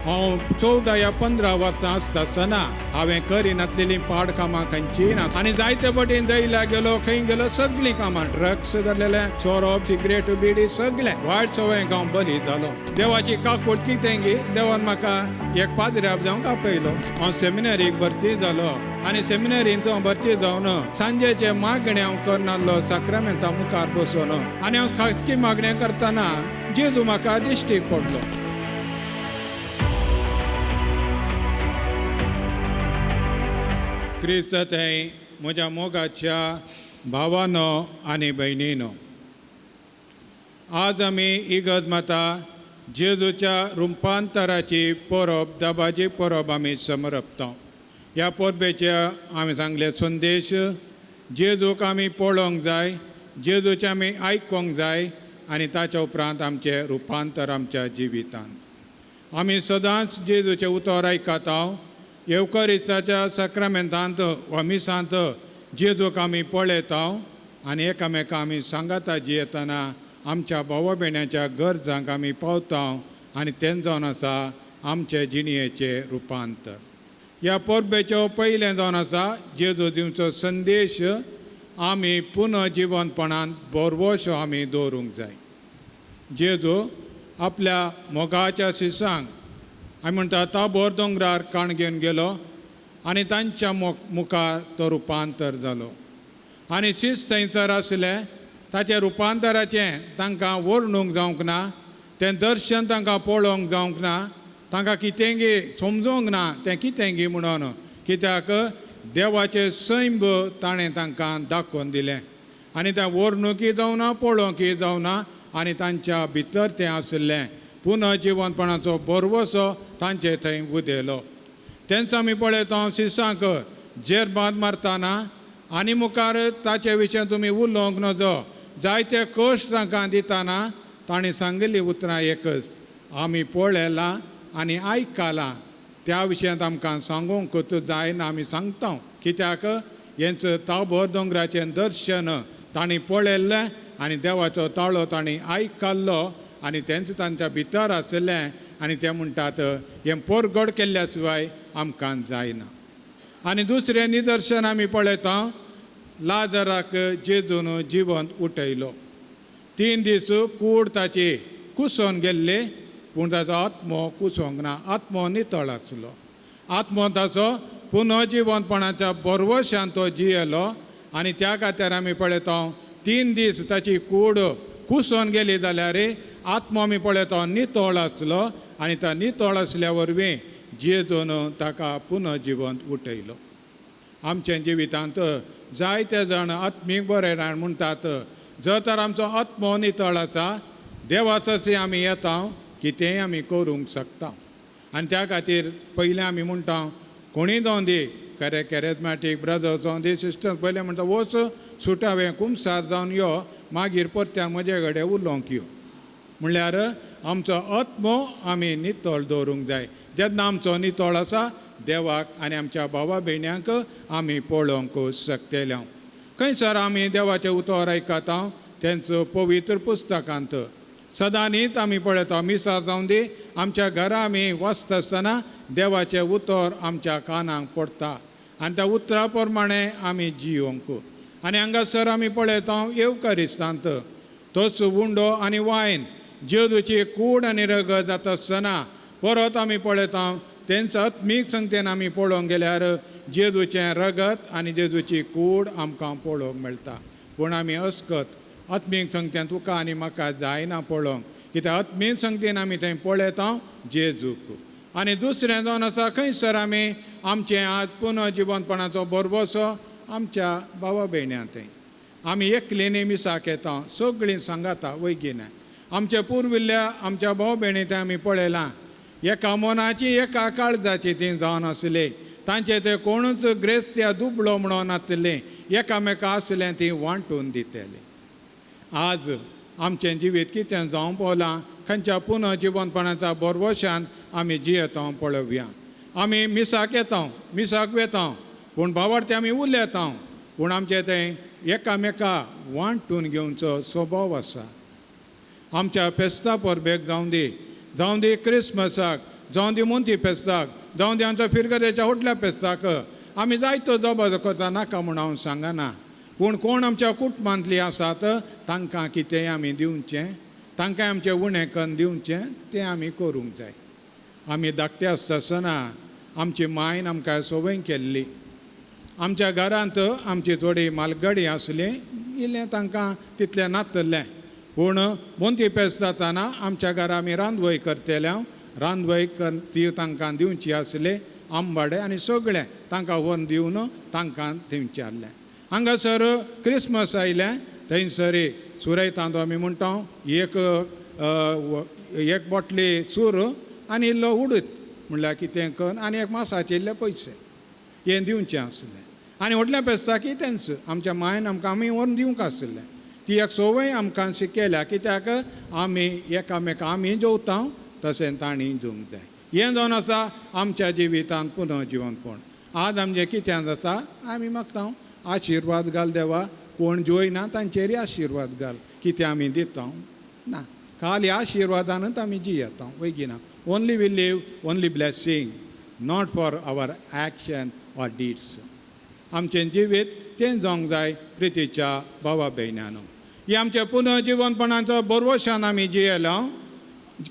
हांव 14 या 15 वर्सां आसता आसतना हांवें करिनातलेलीं पाड कामां खंयचीय ना आनी जायते पटीन जैला गेलो, खंय गेलो, सगळीं कामां, ड्रग्स धरलेले, सोरो, सिगरेट, बिडी, सगळें वायट सवंयक हांव बली जालो. देवाची काकूट कितें गी, देवान म्हाका एक पाद्र्याब जावंक आपयलो. हांव सेमिनरीक भरती जालो आनी सेमिनरींत हांव भरती जावन सांजेचे मागणें हांव करनासलो, साक्रामेंता मुखार बसून आनी हांव खाजगी मागणें करतना जेजू म्हाका दिश्टीक पडलो. क्रिस्त थंय म्हज्या मोगाच्या भावानो आनी भयणीनो, आज आमी इगर्ज माता जेजूच्या रुपांतराची परब, दबाजी परब आमी समरपता. ह्या परबेचे आमी सांगले संदेश, जेजूक आमी पळोवंक जाय, जेजूचें आमी आयकूंक जाय आनी ताच्या उपरांत आमचें रुपांतर आमच्या जिवितांत. आमी सदांच जेजूचें उतर आयकता. येवकारिस्ताच्या साक्रामेंतांत वा मिसांत जेजूक आमी पळयता आनी एकामेका आमी सांगाता जियेतना आमच्या भावा भयणाच्या गरजांक आमी पावता आनी तें जावन आसा आमचे जिणयेचें रुपांतर. ह्या परबेचो पयलें जावन आसा जेजू दिवचो संदेश आमी पुनर्जिवनपणान बरवसो आमी दवरूंक जाय. जेजू आपल्या मोगाच्या शिसांक आमी म्हणटा ताबोर दोंगरार काण घेवन गेलो आनी तांच्या मुखार तो रुपांतर जालो आनी शीस थंयसर आसलें. ताचें रुपांतराचें तांकां वर्णूंक जावंक ना, तें दर्शन तांकां पळोवंक जावंक ना, तांकां कितेंगी समजूंक ना तें कितेंगी म्हणून, कित्याक देवाचें सैंब ताणें तांकां दाखोवन दिलें आनी तें वर्णुकी जावना, पळोवंकी जावना आनी तांच्या भितर तें आशिल्लें. पुनर्जिवनपणाचो बरवसो तांचे थंय उदेलो. तेंच आमी पळयता शिसांक जेर बांद मारतना आनी मुखार ताचे विशीं तुमी उलोवंक नजो, जायते कश्ट तांकां दितना तांणी सांगिल्लीं उतरां एकच, आमी पळयलां आनी आयकलां, त्या विशयांत आमकां सांगूंक जायना, आमी सांगता. कित्याक हेंच ताबोर दोंगराचें दर्शन तांणी पळयल्लें आनी देवाचो ताळो तांणी आयकल्लो आनी तेंच तांच्या भितर आशिल्लें आनी ते म्हणटात हें परगड केल्ल्या शिवाय आमकां जायना. आनी दुसरें निदर्शन आमी पळयता, लाजराक जेजून जिवंत उठयलो. 3 दीस कूड ताची कुसोन गेल्ली, पूण ताचो आत्मो कुसोंक ना, आत्मो नितळ आसलो. आत्मो ताचो पुनर्जिवनपणाच्या बरवशान तो जियेलो आनी त्या खातीर आमी पळयता 3 दीस ताची कूड कुसोन गेली जाल्यार आत्मो आमी पळयता नितळ आसलो आनी त्या नितळ आसल्या वरवीं जेजून ताका पुनर्जिवंत उठयलो. आमच्या जिवितांत जायते जाण आत्मीक बरे जाण म्हणटात, जर तर आमचो आत्मो नितळ आसा, देवाचो आमी येता, कितेंय आमी करूंक शकता. आनी त्या खातीर पयलें आमी म्हणटा कोणीय जावं दी, खरें कॅरेजमॅटीक ब्रदर्स जावं दी, सिस्टर्स, पयलें म्हणटा वच सुटावें कुमसार जावन यो, मागीर परत्यान म्हजे कडेन उलोवंक यो. म्हणल्यार आमचो आत्मो आमी नितळ दवरूंक जाय. जेन्ना आमचो नितळ आसा, देवाक आनी आमच्या भावा भयण्यांक आमी पळोवंक शकतले. खंयसर आमी देवाचें उतर आयकता तेंचो पवित्र पुस्तकांत सदांनीच आमी पळयता. मिसां जावं दी, आमच्या घरा आमी वाचता आसतना देवाचें उतर आमच्या कानाक पडटा आनी त्या उतरा प्रमाणे आमी जियोंक. आनी हांगासर आमी पळयता येवकारिस्तांत तोच उंडो आनी वायन जेजूची कूड आनी रगत जाता आसतना परत आमी पळयता तेंच आत्मीक संगतेन आमी पळोवंक गेल्यार जेजूचें रगत आनी जेजूची कूड आमकां पळोवंक मेळटा. पूण आमी अस्कत आत्मीक संगतेन तुका आनी म्हाका जायना पळोवंक, कित्याक आत्मीक संगतेन आमी थंय पळयता जेजूक. आनी दुसरें जावन आसा खंयसर आमी आमचें आज पुनर्जिवनपणाचो बरवसो आमच्या भावा भयण्यां थंय आमी एकलेनी मिसाक येता, सगळीं सांगाता वैगिना. आमच्या पुर्विल्ल्या आमच्या भाव भयणी थंय आमी पळयलां एका मनाची एका काळजाची ती जावन आसली. तांचे ते कोणूच ग्रेस्त या दुबळो म्हणून नासले, एकामेका आसलें ती वांटून दितले. आज आमचें जिवीत कितें जावंक पावलां, खंयच्या पुनर्जिवनपणाच्या बरवशान आमी जियेता पळोवया. आमी मिसाक येता, मिसाक वेता, पूण भावार्थे आमी उलयता, पूण आमचें तें एकामेका वांटून घेवचो स्वभाव आसा. आमच्या फेस्ता परबेक जावं दी, जावं दी क्रिसमसाक, जावं दी मोंती फेस्ताक, जावं दी आमच्या फिरगदेच्या व्हडल्या फेस्ताक आमी जायतो दबाजो करता, नाका म्हूण हांव सांगना. पूण कोण आमच्या कुटुंबांतली आसात तांकां कितेंय आमी दिवचें, तांकां आमचें उणें कन्न दिवचें, तें आमी करूंक जाय. आमी धाकटे आसता आसतना आमची मायन आमकां संवय केल्ली. आमच्या घरांत आमची थोडी मालगडी आसली, इल्लें तांकां तितलें नातलें, पूण मोंती पेज जाताना आमच्या घरा आमी रांदवय करतले, रांदवय ती तांकां दिवची आसली, आंबाडे आनी सगळें तांकां व्हरून दिवन तांकां दिवचें आसलें. हांगासर क्रिसमस आयलें थंयसर सुरयतांदो आमी म्हणटा, एक एक बोटली सूर आनी इल्लो उडीद म्हणल्यार कितें कन्न आनी एक मासाचे इल्ले पयशे हें दिवचें आसलें. आनी व्हडल्या फेस्ताक तेंच आमच्या मायन आमकां आमी व्हरून दिवंक आसलें. ती एक संवय आमकां शिकयल्या, कित्याक आमी एकामेका आमी जेवता तशें तांणी जेवंक जाय. हें जावन आसा आमच्या जिवितांत पुनर्जिवनपण. आज आमचें कितें आसा, आमी मागता आशिर्वाद घाल देवा, कोण जेवना तांचेरय आशिर्वाद घाल, कितें आमी दिता ना, खाली आशिर्वादानूच आमी जियेता वयगिना. Only we live only blessing, not for our action or deeds. आमचें जिवीत तें जावंक जाय प्रितीच्या भावा भयण्यानो. हें आमचें पुनर्जिवनपणाचो भरवशान आमी जियेलो.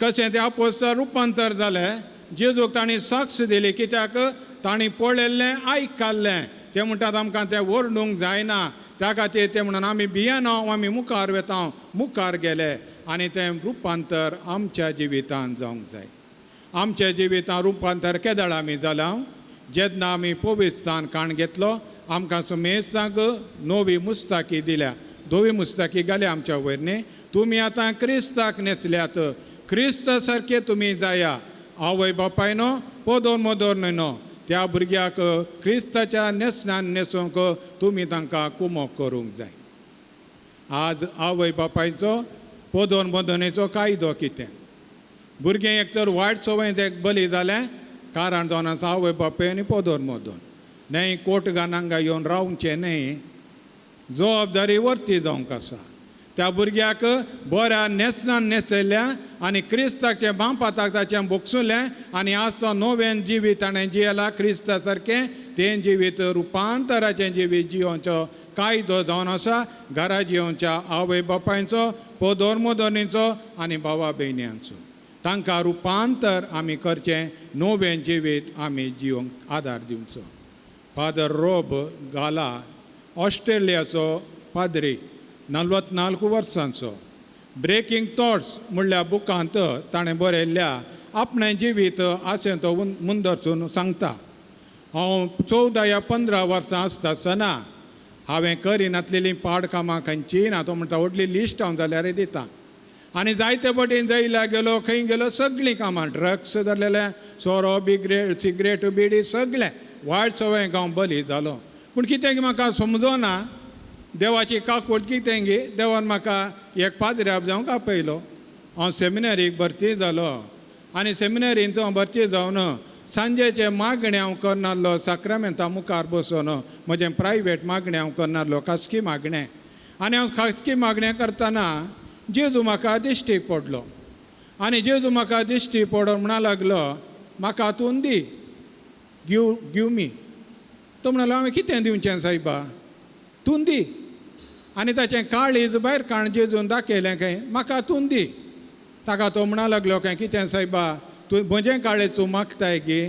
कशें तें आपोस्ता रुपांतर जालें, जेजूक तांणी साक्ष दिली, कित्याक तांणी पळयल्लें आयकल्लें. ते म्हणटात आमकां तें व्हडूंक जायना, त्या खातीर ते म्हणून आमी भियेना, आमी मुखार वेता, मुखार गेले आनी तें रुपांतर आमच्या जिवितांत जावंक जाय. आमच्या जिवितांत रुपांतर केदळ आमी जालां, जेन्ना आमी पवित्रस्थान काण घेतलो, आमकां समेस्तांक नवी मुस्ताकी दिल्या, धवी मुस्ताकी घाल्या आमच्या वयर न्ही. तुमी आतां क्रिस्ताक न्हेसल्यात, क्रिस्त सारके तुमी जाया. आवय बापायनो पदोर मदोर न्हय, त्या भुरग्याक क्रिस्ताच्या न्हेसणान न्हेसूंक तुमी तांकां कुमोक करूंक जाय. आज आवय बापायचो पदोर मदोनेचो कायदो कितें, भुरगें एक तर वायट संवय एक बली जालें, कारण जावन आसा आवय बापाय आनी पदोर मदोन न्हय, कोर्ट गानांगा येवन रावचें न्हय, जबाबदारी वर्ती जावंक आसा. त्या भुरग्याक बऱ्या न्हेसणान न्हेसयल्या आनी क्रिस्ताचें बांपाताक ताचें बोगसुलें आनी आज तो नवें जिवीत ताणें जियेला क्रिस्ता सारकें, तें जिवीत रुपांतराचें जिवीत जियोवचो कायदो जावन आसा घरा जियोवच्या आवय बापायचो, पदोर मदोनीचो आनी भावा भयण्यांचो. तांकां रुपांतर आमी करचें, नवें जिवीत आमी जियोवंक आदार दिवचो. फादर रोब गाला ऑस्ट्रेलियाचो पाद्री, 44 वर्सांचो, ब्रेकींग थॉट्स म्हणल्या बुकांत ताणें बरयल्ल्या आपणें जिवीत अशें तो मुंदरसून सांगता. हांव 14 या 15 वर्सां आसता आसतना हांवें करिनातलेलीं पाड कामां खंयचीय ना. तो म्हणटा व्हडली लिस्ट हांव जाल्यार दिता. आनी जायते पटीन जैला गेलो, खंय गेलो, सगळीं कामां, ड्रग्स धरलेलें, सोरो, बिग्रेट, सिगरेट, बिडी, सगळें वायट संवय हांव बली जालो. पूण कितें म्हाका समजोना, देवाची काकूट कितें गे, देवान म्हाका एक पाद्र्याब जावंक आपयलो. हांव सेमिनरीक भरती जालो आनी सेमिनरींत हांव भरती जावन सांजेचें मागणें हांव करनासलो, साक्रामेंता मुखार बसून म्हजें प्रायवेट मागणें हांव करनासलो, खासगी मागणें. आनी हांव खासगी मागणें करतना जेजू म्हाका दिश्टीक पडलो आनी जेजू म्हाका दिश्टी पडोन म्हणा लागलो, म्हाका तूं दी, गिव गिव मी. तो म्हणालो, हांवें कितें दिवचें सायबा, तूं दी. आनी ताचें काळीज भायर काण जेजून दाखयलें खंय, म्हाका तूं दी. ताका तो म्हणा लागलो, खंय कितें सायबा, तूं म्हजें काळीज तूं मागताय गी.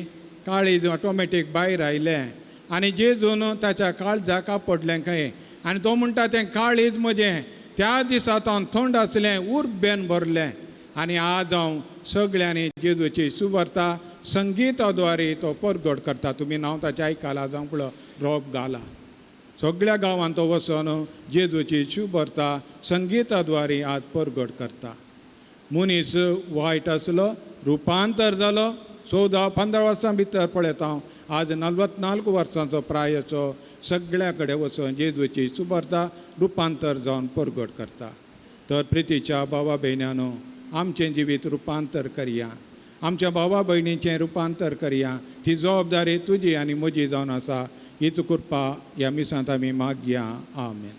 काळीज ऑटोमॅटीक भायर आयलें आनी जेजून ताच्या काळजाक आपडलें खंय. आनी तो म्हणटा तें काळीज म्हजें त्या दिसा हांव थंड आसलें, उर्बेन भरलें. आनी आज हांव सगळ्यांनी जेजूची सुवार्ता संगीता द्वारे तो परगट करता. तुमी नांव ताचें आयकलां जावं पळय, रोब गाला. सगळ्या गांवांत तो वचोन जेजूची शुभरता संगीता द्वारे आज परगट करता. मनीस वायट आसलो, रुपांतर जालो. 14-15 वर्सां भितर पळयता हांव, आज 44 वर्सांचो प्रायचो सगळ्या कडेन वचोन जेजूची सुबरता रुपांतर जावन परगट करता. तर प्रितीच्या भावा भयण्यानो, आमचें जिवीत रुपांतर करया, आमच्या भावा भयणीचें रुपांतर करया. ती जबाबदारी तुजी आनी म्हजी जावन आसा. हीच कृपा ह्या मिसांत आमी मागया. आमेन.